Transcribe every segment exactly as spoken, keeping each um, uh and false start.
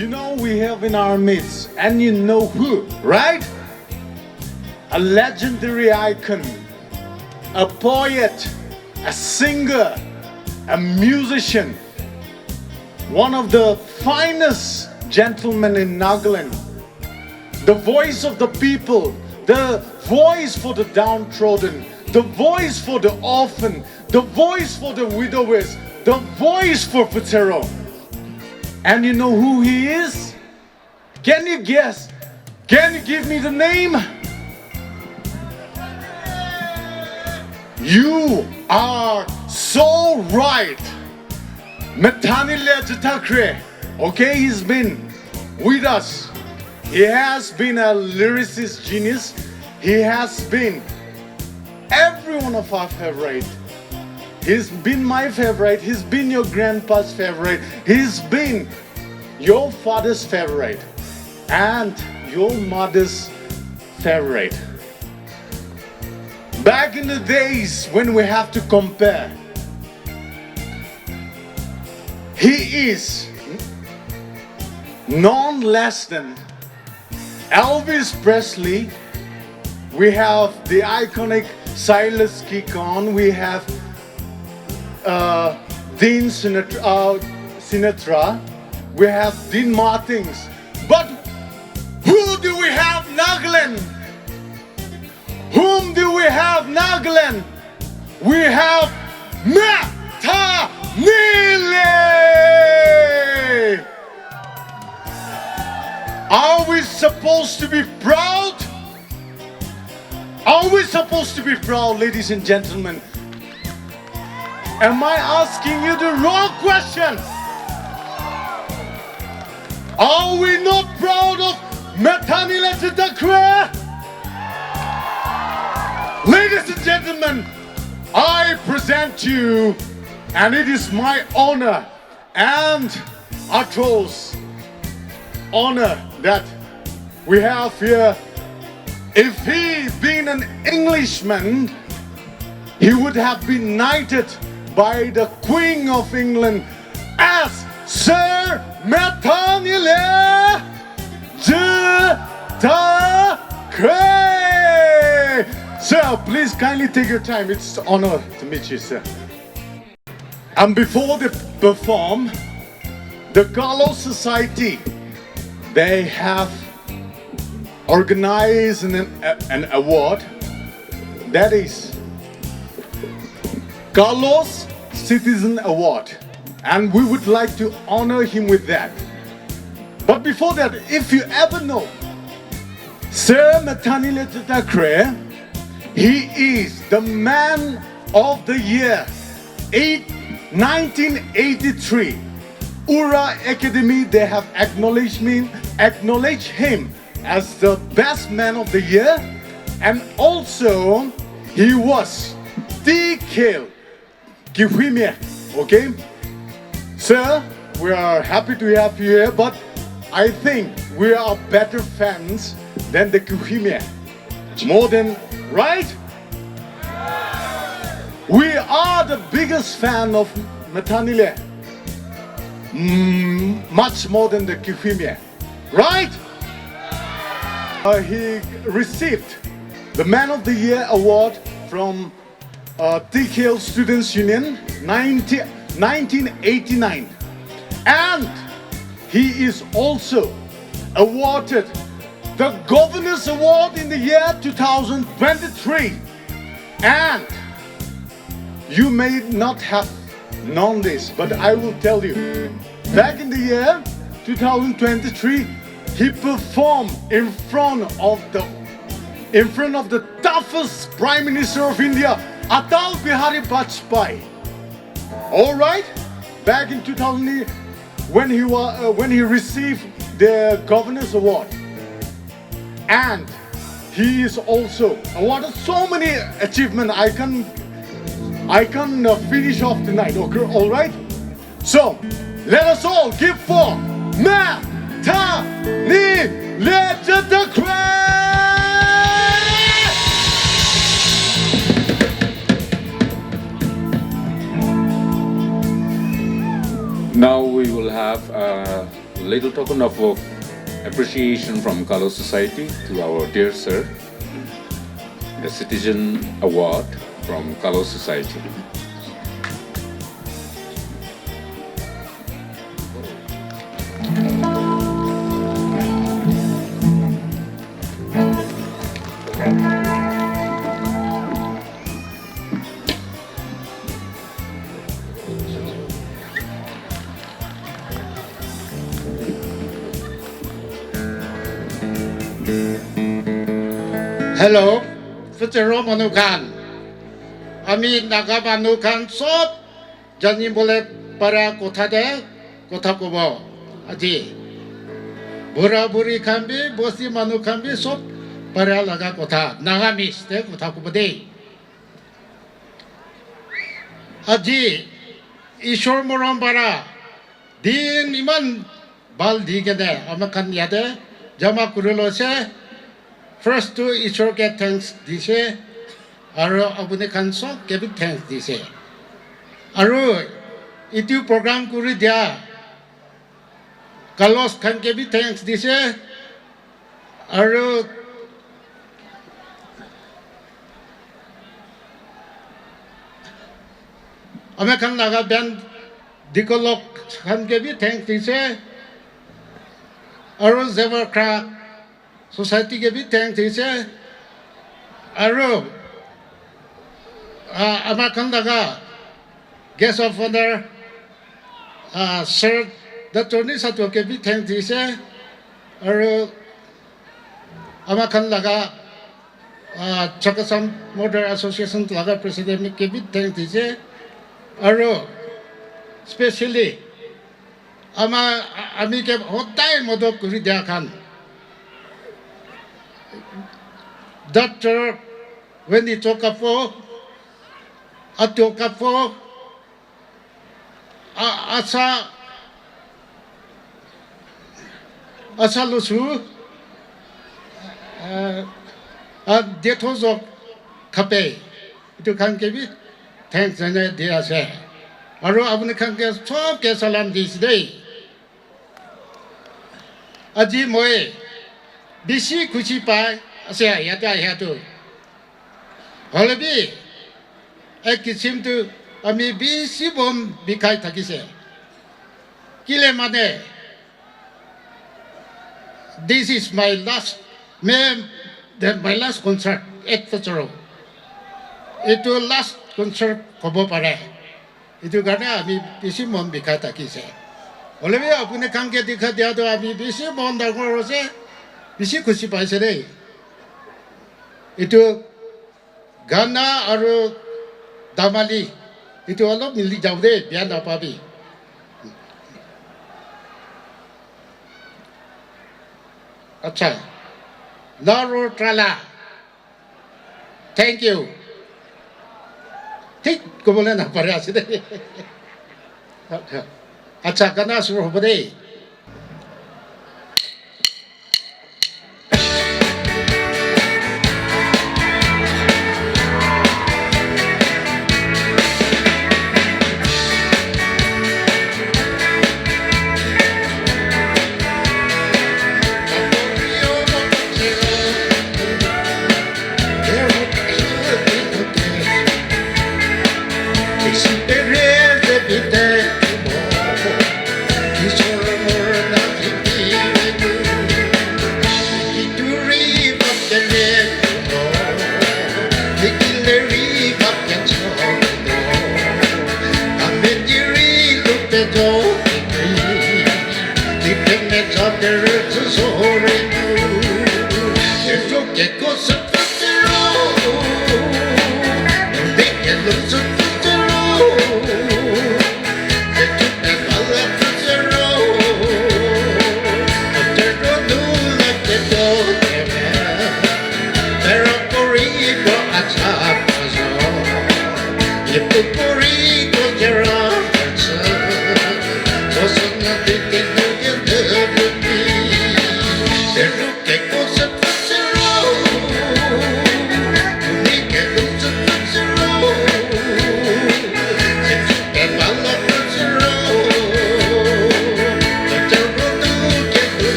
You know, we have in our midst, and you know who, right? A legendary icon, a poet, a singer, a musician, one of the finest gentlemen in Nagaland, the voice of the people, the voice for the downtrodden, the voice for the orphan, the voice for the widowers, the voice for Pfutsero. And you know who he is? Can you guess? Can you give me the name? You are so right. Methanile Jütakhrie. Okay, he's been with us. He has been a lyricist genius. He has been every one of our favorite. He's been my favorite. He's been your grandpa's favorite. He's been your father's favorite and your mother's favorite. Back in the days when we have to compare, he is none less than Elvis Presley. We have the iconic Silas Kikon. We have uh, Dean Sinatra, uh, Sinatra. We have Dean Martins. But who do we have, Nagaland? Whom do we have, Nagaland? We have Methanile! Are we supposed to be proud? Are we supposed to be proud, ladies and gentlemen? Am I asking you the wrong question? Are we not proud of Methanile Jütakhrie? Ladies and gentlemen, I present you, and it is my honor and utmost honor that we have here. If he been an Englishman, he would have been knighted by the Queen of England as Sir Methanile Jütakhrie. Sir, please kindly take your time. It's an honor to meet you, sir. And before they perform, the Carlos Society, they have organized an, an award, that is Carlos Citizen Award, and we would like to honor him with that. But before that, if you ever know, Sir Methanile Jütakhrie, he is the man of the year, eight, nineteen eighty-three. Ura Academy, they have acknowledged me, acknowledged him as the best man of the year, and also he was T K L Kihuimia, okay? Sir, we are happy to have you here, but I think we are better fans than the Kihuimia. More than, right? We are the biggest fan of Methanile. Mm, much more than the Kihuimia, right? Uh, he received the Man of the Year award from uh, T K L Students Union, ninety, nineteen eighty-nine. And he is also awarded the Governor's Award in the year two thousand twenty-three. And you may not have known this, but I will tell you. Back in the year two thousand twenty-three, he performed in front of the, in front of the toughest Prime Minister of India, Atal Bihari Vajpayee. All right? Back in two thousand, when he wa-, uh, when he received the Governor's Award. And he is also awarded so many achievements. I can, I can, uh, finish off tonight. Okay, all right? So, let us all give for Methanile Jütakhrie! Now we will have a Little token of, uh, appreciation from Kalo Society to our dear sir, the Citizen Award from Kalo Society. Hello, Pfütsero Manukhan. Ami Naga Manukhan sob jani bole para kotha de, kotha kobo. Aji. Bura buri khan bi, bosti Manukhan bi sob para laga kotha. Nagamese de kotha kobo de. Aji, Ishwar morom bara, din iman bal di kene, ama khan yade, jama kurilo se, first to Ishwar ke thanks di se, aro abune khan so ke bi thanks di se. Aro, itu program kuri dia, Carlos khan ke bi thanks di se, aro, American Naga Band, Dikolok khan ke bi thanks di se, aro Zewa Kra Society ke bi thanks di se, aro, ah, American Naga Guest of Honor, ah, Sir Doctor Nisatuo ke bi thanks di se, aro American Naga ah, Chakhesang Mother Association laga president ke bi thanks di se, aro specially ama, a-, ami ke hodai modo kuri dia khan, Doctor Weni Cho Kapfo, Atuo Kapfo, A, asa, asa lusu, eh, a, dietho zo khape, itu khan ke bi thanks zene di ase. Aro abune khan ke sob ke salam di sidei. Aji moe, bisi khushi pai, ase ya ta ya tu. Hole bi, ek kisim tu, ami bisi bom bikhai thakise. Kile mane, this is my last, me, the, my last concert, ek tachoro. Itu last concert kobo pare. Itu karne ami bisi mon bikha takise. Hole bi apuni khan ke dikha dia to ami bisi mon dangor se, bisi khushi paise de. Itu Ghana aru Damali, itu alo mili jao de, biana pabi. Acha. Laro Trala. Thank you. Thik ko bole na pare ase de. Acha, kana suru hobo de.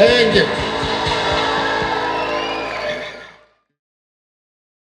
Thank you.